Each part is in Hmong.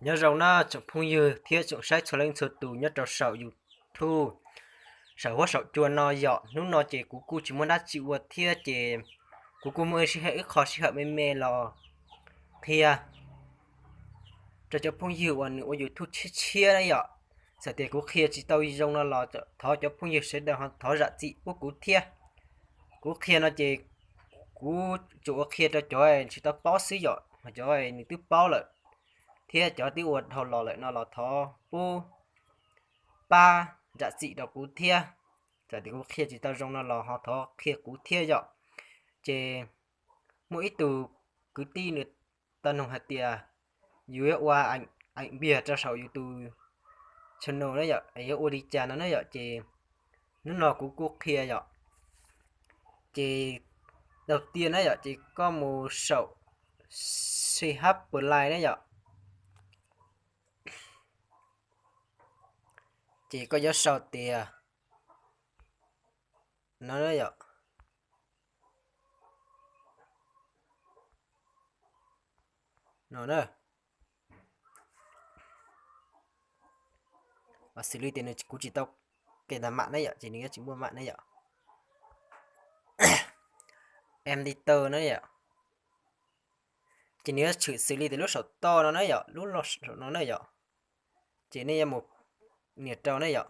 Nyob zoo na tsoom phooj ywg thiab tsoom saib txhua leej txhua tus nyob rau saum YouTube, saum huab saum cua no yom. Hnub no ces kuv kuj tsis muaj dab tsi ua thiab ces kuv kuj muaj ib sij hawm, ib qho sij hawm me me los qhia rau cov phooj ywg uas nws ua YouTube tshiab tshiab na yom. Txawm tias kuv qhia tsis tau zoo no los thov cov phooj ywg sawv daws ho thov zam txim pub kuv thiab. Kuv qhia no ces kuv tsuas ua qhia rau cov tsis tau paub xwb yom, ho cov nws twb paub lawm thiab cov twb ua dhau los lawm no los thov pub pab zam txim rau kuv thiab. Txawm tias kuv qhia tsis tau zoo no los ho thov qhia kuv thiab yom. Ces muaj ib tug kwv tij nws tau noog hais tias yus yuav ua eem npiag rau saum yus tus channel na yom, yuav ua li cas no na yom. Ces hnub no kuv kuj qhia yom. Ces đầu tiên na yom, ces koj mus saum C H Play na yom, ces koj yuav sau tias no na yom, no na. Xws li tias nws kuv tsis tau cài đặt mạng na yom, ces nws yuav tsis muaj mạng na yom. Editor na yom, ces nws yuav tshwm xws li tias lub saum toj no na yom, lub saum no na yom. Ces nej yuav mus nias rau na yom.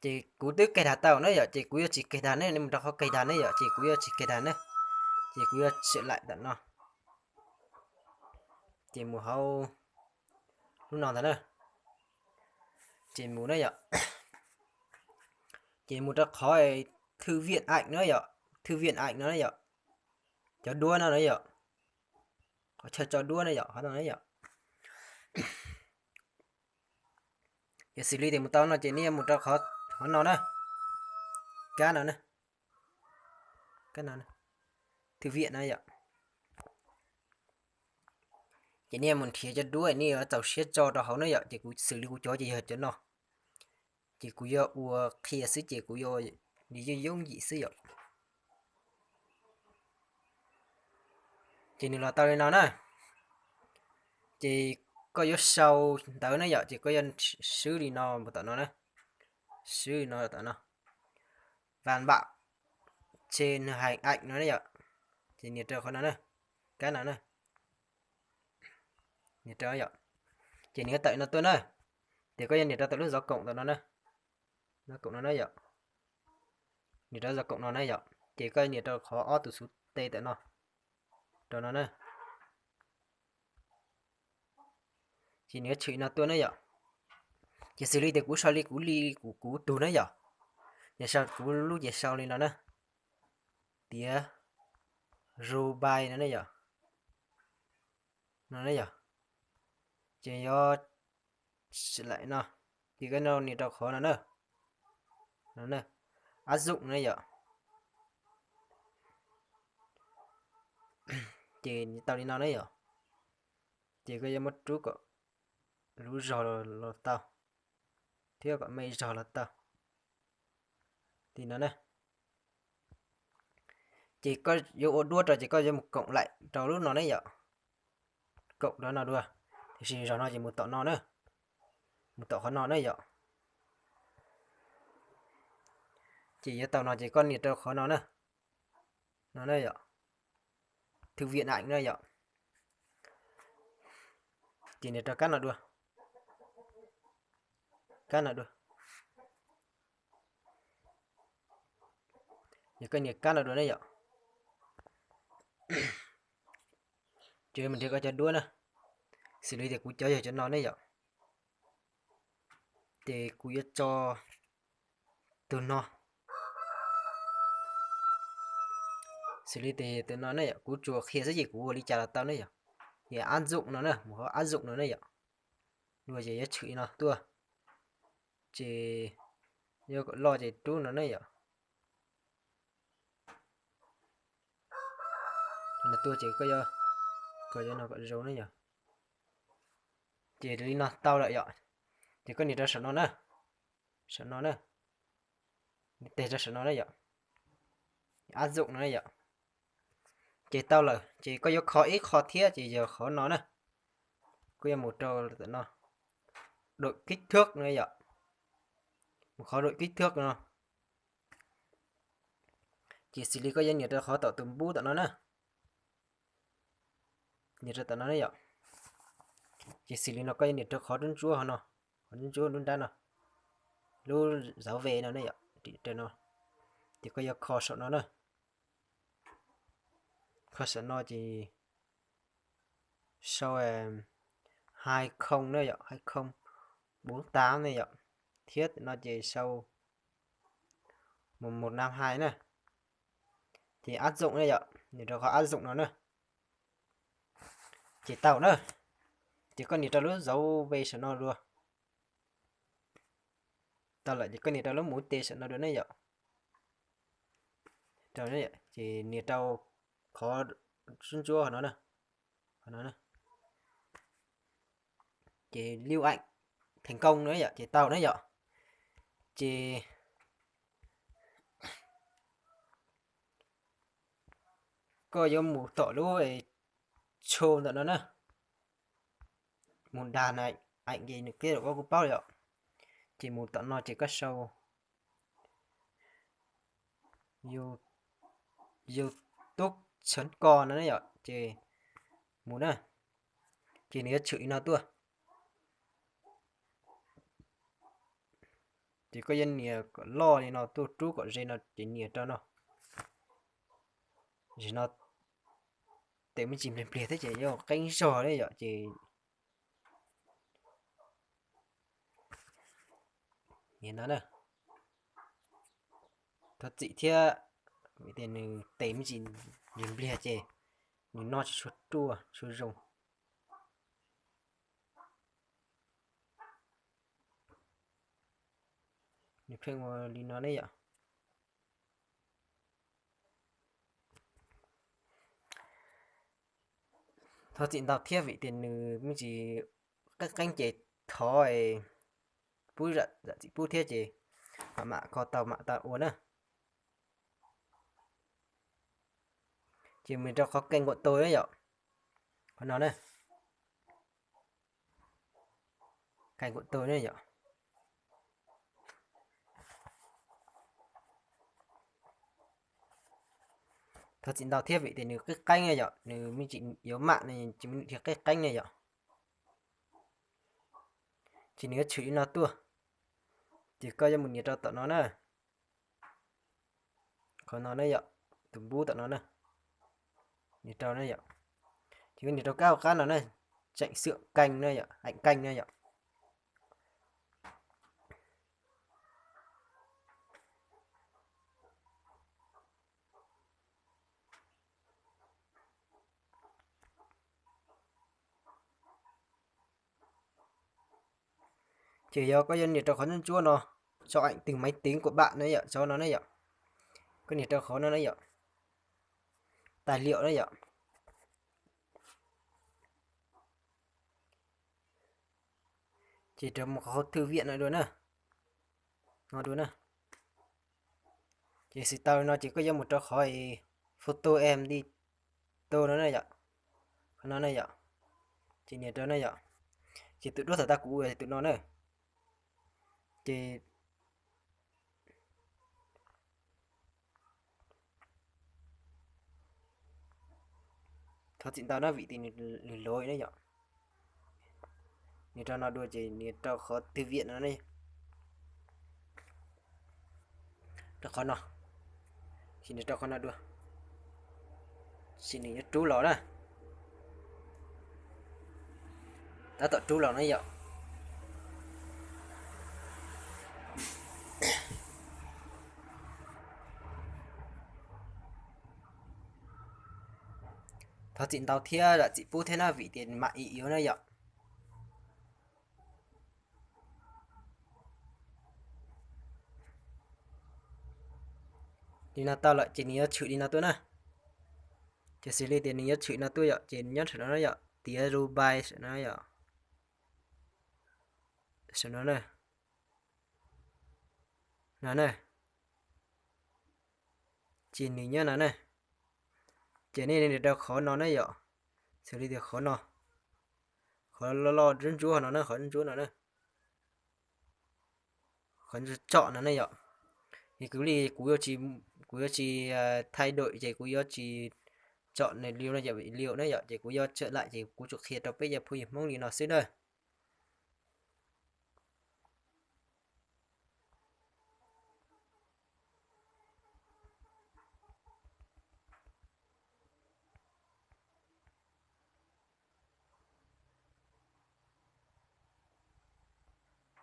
Ces kuv twb cài đặt tau na yom, ces kuv yuav tsis cài đặt ne, nej mus rau qhov cài đặt na yom, ces kuv yuav tsis cài đặt na. Ces kuv yuav sửa lại ntawm no. Ces mus hauv lub no ntag na. Ces mus na yom. Ces mus rau qhov thư viện ảnh na yom, thư viện ảnh no na yom, cov duab no na yom, qhov chaw tso duab na yom, qhov no na yom. Yog xws li tias mus tau no ces nej yuav mus rau qhov no na, kab no na, kab no, thư viện no yom. Ces nej yuav mus nrhiav cov duab nej yuav txaus siab tso rau hauv na yom, ces kuv xws li kuv cov ces yog cov no. Ces kuv yuav ua qhia xwb ces kuv yuav li yooj yooj yim xwb yom. Ces nws los tau li no na. Ces koj yuav sau ntawv na yom, ces koj yuav swb li no mus tom no na. Swb li no tom no. Văn bản trên hình ảnh no na yom. Ces nias rau qhov no na, kab no na. Nias rau yom. Ces nws yuav tawm no tuaj na. Ces koj yuav nias rau tom lub zov koom tom no na. Zov koom no na yom. Nias rau zov koom no na yom. Ces koj nias rau qhov ob tus xuv tes tom no, rau no na. Ces nws yuav tshwm no tuaj na yom. Ces xws li tias kuv sau li kuv li kuv, kuv tug na yom. Ces sau kuv lub ces sau li no na. Tiav Rubai no ne yom. No ne yom. Ces yuav sửa lại no, ces koj nias rau qhov no na. No ne, áp dụng ne yom. Ces tau li no ne yom. Ces koj yuav muab rub kom lub zog los tau, thiab kom me zog los tau. Li no na. Ces koj yuav ua duab rau ces koj yuav mus cộng lại rau lub no ne yom. Cộng rau no dua. Tiam sis zaum no ces mus tom no na. Mus tom qhov no ne yom. Ces yuav tau no ces koj nias rau qhov no na. No ne yom. Thư viện ảnh ne yom. Ces nias rau kab no dua. Kab no dua. Ces koj nias kab no dua ne yom. Ces mus nrhiav koj cov duab na. Xws li tias kuv cov yog cov no ne yom. Ces kuv yuav tso tus no. Xws li tias tus no ne yom, kuv tsuas qhia xwb ces kuv ua li cas los tau ne yom. Ces áp dụng no na, mus qhov áp dụng no ne yom. Dua ces yuav tshwm li no tuaj. Ces yuav kom loj ces rub no ne yom. Tuaj ces koj yuav kom zoo ne yom. Ces li no tau lawm yom. Ces koj nias rau saum no na. Saum no na. Nias tes rau saum no na yom. Áp dụng no na yom. Ces tau lawm ces koj yuav kho ib qho thiab ces yog qhov no na. Koj yuav mus rau tom no, đổi kích thước no yom. Mus qhov đổi kích thước no. Ces xws li koj yuav nias rau qhov tom tus npub tom no na. Nias rau tom no ne yom. Ces xws li no koj yuav nias rau qhov ntsuab ntsuab no, qhov ntsuab ntsuab nruab nrab no, lub dấu V no ne yom, rau no. Ces koj yuav kho saum no na. Kho saum no ces sau hai không ne yom, hai không bốn tám ne yom, thiab no ces sau một một năm hai na. Ces áp dụng ne yom, nias rau qhov áp dụng no na. Ces tau na. Ces koj nias rau lub dấu V saum no dua. Tau lawm ces koj nias rau lub mũi tên saum no dua ne yom. Ces nias rau qhov ntsuab ntsuab no, ces lưu ảnh thành công no yom, ces tau na yom. Ces koj yuav mus tom lub tsho ntawm no na. Mus dag na, ảnh ces nws tiab lawm koj kuj paub yom. Ces mus tom no ces koj sau You, YouTube chấm com no ne yom, ces mus na. Ces nws yuav tshwm li no tuaj. Ces koj yuav nias kom loj li no tuaj rub kom ze no ces nias rau no. Zim no tes me ntsis npliag npliag thiab ces yuav qeeb zog ne yom, ces nias no na. Thov txim thiab, vim tias nws tes me ntsis npliag npliag ces nws noj tsis tshua ruaj tshua zoo. Nws pheej ua li no ne yom. Thov txim ntau thiab vim tias nws me ntsis qeeb qeeb ces thov pub zam txim pub thiab ces mam mam kho tau mam tau ua na. Ces mus rau qhov kênh của tôi ne yom, qhov no na, kênh của tôi ne yom. Thov txim ntau thiab vim tias nws qeeb qeeb ne yom, nws me ntsis yuav mam no ces nws thiaj qeeb qeeb ne yom. Ces nws yuav tshwm li no tuaj, ces koj yuav mus nias rau tom no na. Qhov no ne yom, tus npub tom no na, nias rau ne yom. Ces koj nias rau kab hauv qab no na, chỉnh sửa kênh ne yom, ảnh kênh ne yom. Ces yog koj yuav nias rau qhov ntsuab ntsuab no, sau ảnh từ máy tính của bạn ne yom, sau no ne yom. Koj nias rau qhov no ne yom, tài liệu ne yom. Ces rau mus qhov thư viện no dua na, no dua na. Ces xws tau no ces koj yuav mus rau qhov photo em di tô no na yom, qhov no na yom. Ces nias rau na yom. Ces tus duab thaum tas kuv ua tus no na. Ces thov txim ntau na vim tias nws lwj lov ne yom. Nias rau no dua ces nias rau qhov thư viện no ne, rau qhov no, ces nias rau qhov no dua, ces nws yuav rub los na. Tab tom rub los na yom. Thov txim ntau thiab zam txim pub thiab na vim tias mam ib yuav na yom. Li no tau lawm ces nws yuav tshwm li no tuaj na. Ces xws li tias nws yuav tshwm no tuaj yom, ces nyob saum no na yom, tiav Dubai saum no yom. Saum no na, no na, ces nws nyob no na. Ces nej rau qhov no na yom, xws li tias qhov no, qhov loj loj ntsuab ntsuab no na, qhov ntsuab ntsuab no na, qhov tsom no na yom. Ces kuv li kuv yuav tsis, kuv yuav tsis thaij dawm ces kuv yuav tsis tsom nws li no yom, li na yom, ces kuv yuav tsawm lam ces kuv tsuas qhia rau peb cov phooj ywg Hmoob li no xwb na.